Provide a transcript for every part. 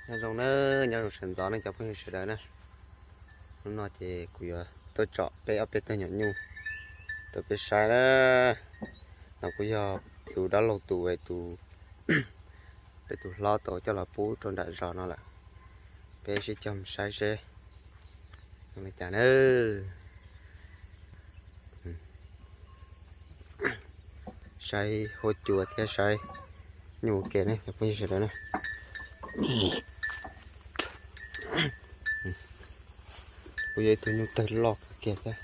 Nyob zoo na, nyob zoo sawv ntxov nej cov phooj ywg sawv daws na. Hnub no ces kuv yuav tuaj tsom peb ob peb tug nyuam nyuj rau peb saib na. No kuj yog tus dab laug tus, tus, peb tus hlob tau coj los pub rau nram zos no lawm. Peb sib cog mus saib seb zoo li cas na. Saib huab cua thiab saib nyuj ua ke ne cov phooj ywg sawv daws na. Kuj yog ib tug nyuj tawg loj kawg kiag thiab.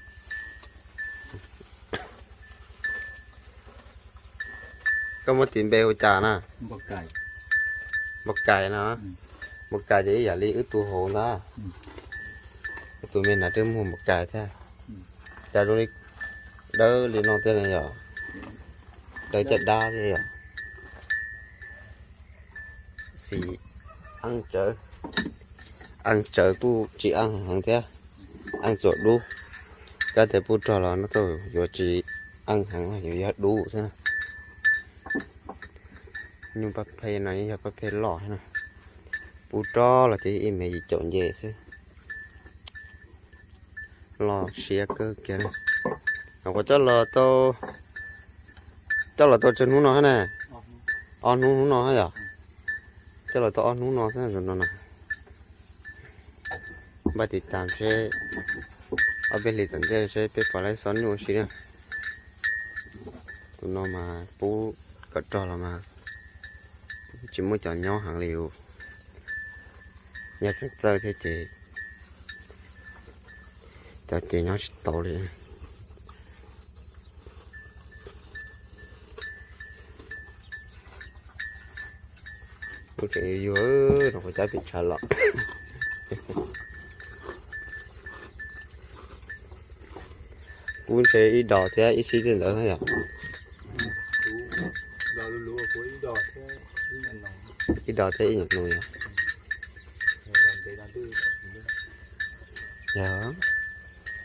Koj muab tis npe hu cas na? Npau Kais no. Npau Kais ces ib yam li wb tus hauv ntag. Wb tus me na twb muag Npau Kais thiab. Cas zoo li dawb li no thiab ne yom? Dawb caj dab thiab yom? Xim eej tsawv, eej tsawv kuj tsis eej heev thiab, eej txuam dub. Kab tias pub rog los no tau yuav tsis eej heev, yuav yog dub xwb na. Nyuj paj phe no yog paj phe loj na, pub rog los ces ib mev yim caum nce xwb. Loj siab kawg kiag na. Kuv coj los tau, coj los tau tsawg hnub no hab na? Ob hnub hnub no hab yom? Coj los tau ob hnub no xwb no. Npaj tiv tas seb ob peb hlis tom ntej seb peb puas laib xob nyuj ua si na. Tus no mas pub kom rog los mas tsis muaj cov nyob heev li os. Nyob tseem txawj thiab ces cov ces nyob tsis tau li. Kuv tseem yuag yuag no kuv cab pem tshav los. Kuv ntshe ib dos thiab ib xib tej ntawd yom. Ib dos thiab ib nyuam nus yom. Yog,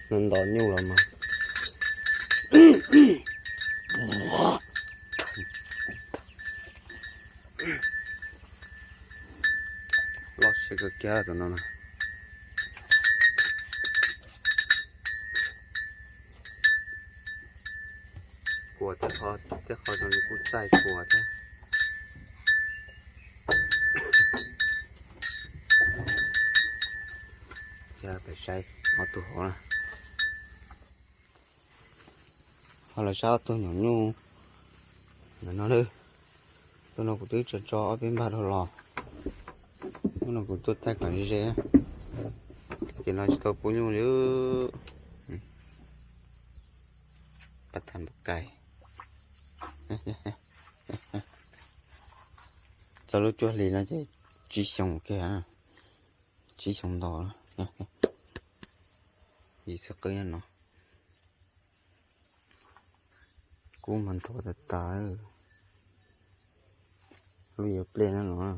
nws nto nyuj los mas. Loj siab kawg kiag tus no na. Kua tej qho, tej qho zoo li kuj txaij kua thiab. Peb saib ob tug hauv na. Ho los saib ob tug nyuam nyuj ntawm no na. Tus no kuv twb tso tso ob peb npag dhau los. Hnub no kuv tuaj thaij kom ze ze, ces no tsis tau pub nyuj li. Pas tas npau kais. Txog lub cuaj hlis no ces tsib xyoos kiag, tsib xyoos ntau. Yim txoj qwb nyob no, kub mas nthuav tas tas. Lub yuav plej no los.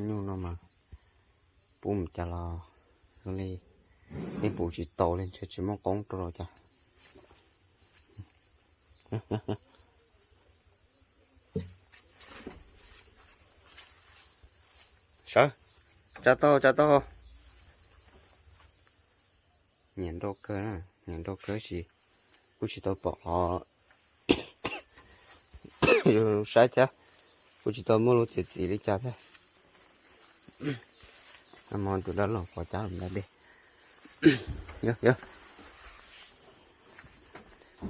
Nyuj no mas pub mus cas los zoo li yeej pum tsis tau li, ntshe tsis muaj qoob rau los cas. Sawv, tsa tau, tsa tau. Nyiam nrau kawg, nyiam nrau kawg tsis, kuj tsis tau pom qhov saib thiab, kuj tsis tau muaj lub txiav txim li cas thiab. Hmo tus dab laug pov cab lawm ntag dej. Yog, yog.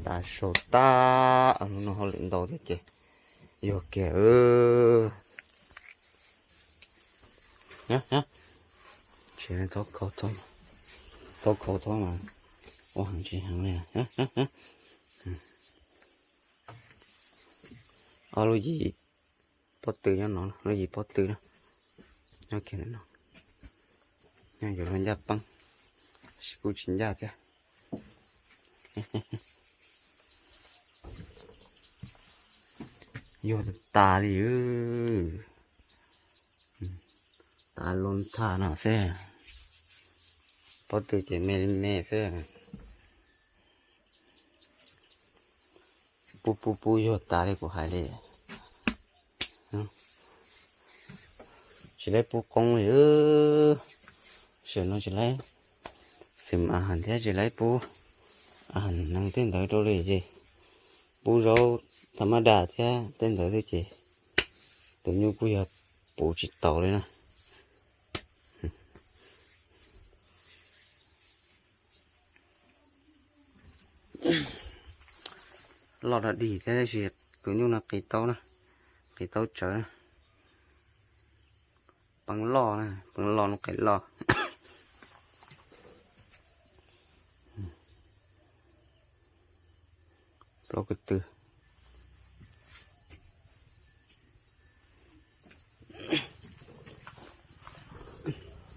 Tas sau tag, lub no hauj lwm ntau thiab ces yog kiag. Tsis, thaub khau thaub mas ua heev tsis heev li. Ob lub yim pob tw nyob no, lub yim pob tw na, nyob kiag no, nyob yuav luag ncaj pab, tab sis kuj tsis ncaj thiab. Yuag tas tas li, tas loo tag no xwb, pob tw ces me li me xwb. Pub pub pub yuag tas li kuv hais li. Tsis laib pub qoob li. Sim no tsis laib xim a has thiab tsis laib pub a has neeg tej ntawd rau li ces pub zaub tha mab das thiab tej ntawd xwb ces tus nyuj kuj yog puv tsis taus li na. Loj dog dig thiab tab sis tus nyuj no qis taub na, qis taub tsawv na. Peev loj na, peev loj no qis loj. Plaub ko tw.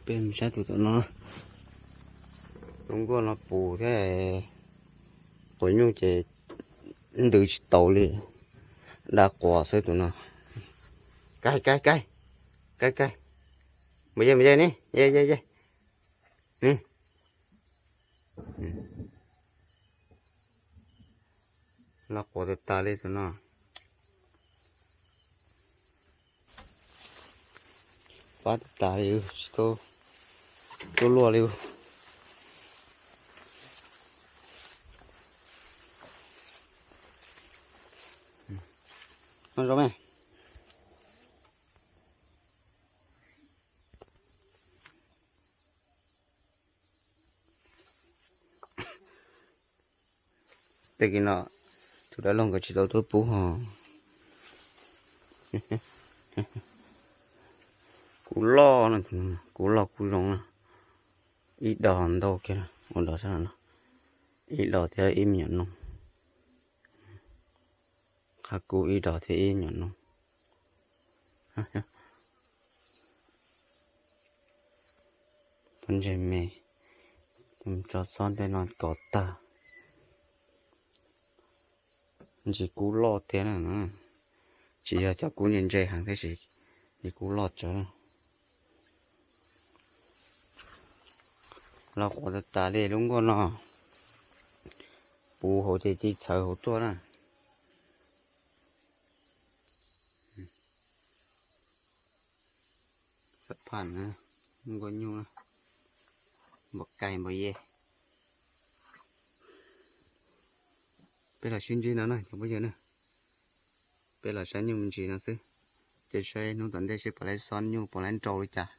Peb saib tus tom no, lub nkuaj no puv thiab, quav nyuj ces ntws tsis taus li, da quas xwb tus no. Kaij kaij kaij, kaij kaij, mus ye mus ye ne, ye ye ye ne. Loj quas tas tas li tus no. Pab tas tas li, tsis tau tuaj luaj li. Noj zoo me. Tej kis no tus dab laug nkawd tsis tau tuaj pub ho. Kuv loj no, kuv loj kuv zoo na. Ib dos ntau kiag ua dos sab no, ib dos thiab ib me nyuam noog. Qab kub ib dos thiab ib nyuam noog. Pob ntseg me, tso xob tej no kov tag. Ntsis kub loj tiag na, tsis yog cov kub ntse ntse heev tab sis ntsis kub loj tsawv. Loj quas tas tas li lub nkuaj no, puv hauv ces ci txhawv hauv tuaj na. Xab phaj na, nkuaj nyuj na, npam kais npam ye. Peb los sib ntsib no na cov phooj ywg na, peb los saib nyuj me ntsis no xwb, ces saib hnub tom ntej seb puas laib xob nyuj puas laib nrau li cas,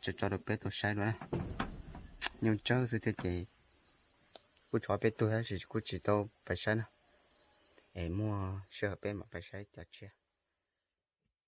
tso tso rau peb tau saib dua na. Nyuj tsawg xwb thiab ces kuj tshuav peb tug tab sis kuj tsis tau pais saib na, es muaj sij hawm peb mam pais saib cov tshiab.